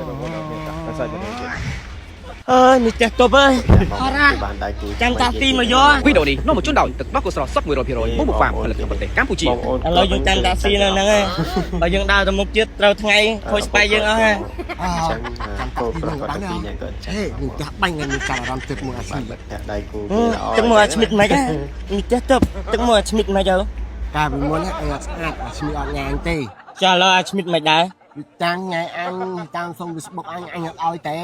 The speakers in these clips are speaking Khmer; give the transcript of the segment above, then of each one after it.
បងប្អូនអរគ្នាតាសាច់មកទៀត អើយនេះចេះទប់អើយ អរ៉ាបានដៃគូ ចាំតាស៊ីមកយក វីដេអូនេះនាំមកជូនដោយទឹកដោះគោស្រស់សុទ្ធ100%បូមហ្វាមផលិតក្នុងប្រទេសកម្ពុជា បងប្អូន ឥឡូវយើងចាំតាស៊ីនៅហ្នឹងឯងបើយើងដើរទៅមុខទៀតត្រូវថ្ងៃខូចស្បែកយើងអស់ហ่า អញ្ចឹងកូនប្រុសគាត់ទាំងពីរនាក់គាត់ ហេនឹងផ្ទះបាញ់ថ្ងៃនេះចាប់អារម្មណ៍ទឹកមួយអា បា ឈី នតែដៃគូគេល្អ ទឹកមកអាឈ្មិតមិនហ៎នេះចេះទប់ទឹកមកអាឈ្មិតមិនទៅ កាលពីមុនអញអត់ស្អាតអាឈីអត់ញ៉ាញទេ ចាឥឡូវអាឈ្មិតមិនដែរ វាតាំងញ៉ៃអញតាមសុំ Facebook អញអញអត់ឲ្យទេ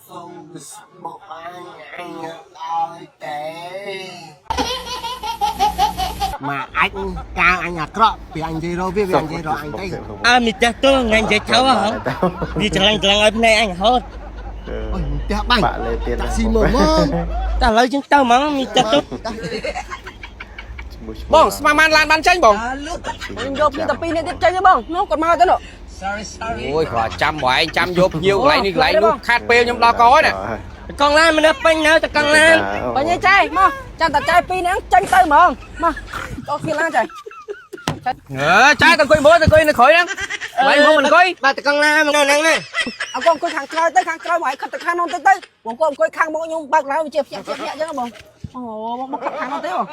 សុំ Facebook អញអញអត់ឲ្យទេមកអាចកាលអញអាក្រក់ពីអញនិយាយរកវាវាអញនិយាយរកអញទេ អើនេះចេះទប់ថ្ងៃនិយាយថៅហ៎វាច្រឡឹងច្រឡឹងឲ្យភ្នែកអញរហូត អូយផ្ទះបាញ់ បាក់លេទៀត តាក់ស៊ីមកមក តែឥឡូវយើងទៅហ្មងនេះចេះទប់ បងស្មានបានឡានបានចេញបង ខ្ញុំយកពីតែពីរនាក់ទៀតចេញទេបងនោះគាត់មកទៅនោះ អូយគ្រាន់ចាំបងឯងចាំយកភ្ញៀវកន្លែងនេះកន្លែងនោះខាតពេលខ្ញុំដល់កហើយណា កង់ឡានមិននៅពេញនៅតែកង់ឡាន បាញ់ឯងចែមកចាំតែចែពីរនាក់ចេញទៅហ្មងមកចូលគ្នាឡានចែ អើចែទៅអង្គុយមើលទៅអង្គុយនៅក្រោយហ្នឹងកន្លែងមកមិនអង្គុយ បាទតកង់ឡានមកនៅហ្នឹងណា អើគាត់អង្គុយខាងក្រោយទៅខាងក្រោយមកឲ្យខិតទៅខាងនោះទៅទៅបងគាត់អង្គុយខាងមុខខ្ញុំបើកឡើងវាជាភ្ញាក់ភ្ញាក់ភ្ញាក់អញ្ចឹងបងអូបងមកខិតខាងនោះទេបង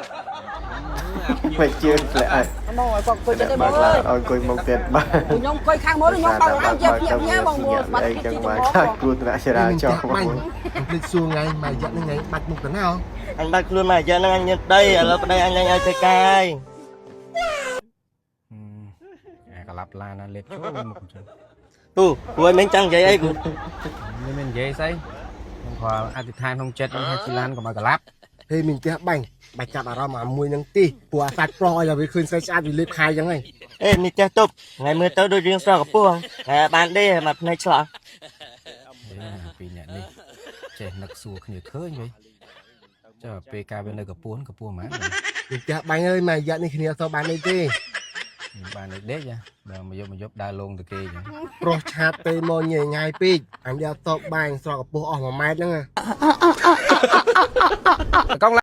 មិនជឿធ្លាក់ បងឲ្យគាត់អង្គុយចិត្តទេប បើ ងអើយ កឡានអង្គុយមុខទៀតបាទ ខ្ញុំអង្គុយខាងមុខខ្ញុំបើកឡើងជាភ្ញាក់ភ្ញាក់បងមកបាត់ អីចឹង ទី បាទ បង ខាតគ្រោះថ្នាក់ចរាចរណ៍បង បាញ់ ប្អូន ភ្លេចសួរថ្ងៃមួយរយៈហ្នឹងថ្ងៃបាច់មុខទៅណា អញបាត់ខ្លួនមករយៈហ្នឹងអញមានប្តីឥឡូវប្តីអញលែងឲ្យធ្វើការហើយ អាកឡាប់ឡានណាលេបចូលមុខអញ្ចឹង ពូពូឲ្យមិនចង់និយាយអីពូ នេះមិននិយាយស្អីខ្ញុំគ្រាន់អធិដ្ឋានក្នុងចិត្តខ្ញុំថាជីឡានកុំឲ្យកឡាប់ ហេមានផ្ទះបាញ់បាច់ចាប់អារម្មណ៍អាមួយហ្នឹងទីព្រោះអាសាច់ប្រុសឲ្យវាឃើញស្រីស្អាតវាលេបខាយចឹងហី អេនេះចេះទប់ថ្ងៃមើលទៅដូចរៀងស្រស់កពស់ថ្ងៃបានទេមកភ្នែកឆ្លោះ ពីរអ្នកនេះចេះនឹកសួរគ្នាឃើញវិញចុះពេលកាលវានៅកពួនកពួនហ្មង មានផ្ទះបាញ់អើយមួយរយៈនេះគ្នាអត់សូវបានអីទេ បានដេកបើមកយកមកយកដើរលងទៅគេអញ្ចឹង ប្រុសឆាតទៅមកញ៉ៃញ៉ៃពេកអញយកតបបាញ់ស្រកកពស់អស់1ម៉ែត្រហ្នឹង កង់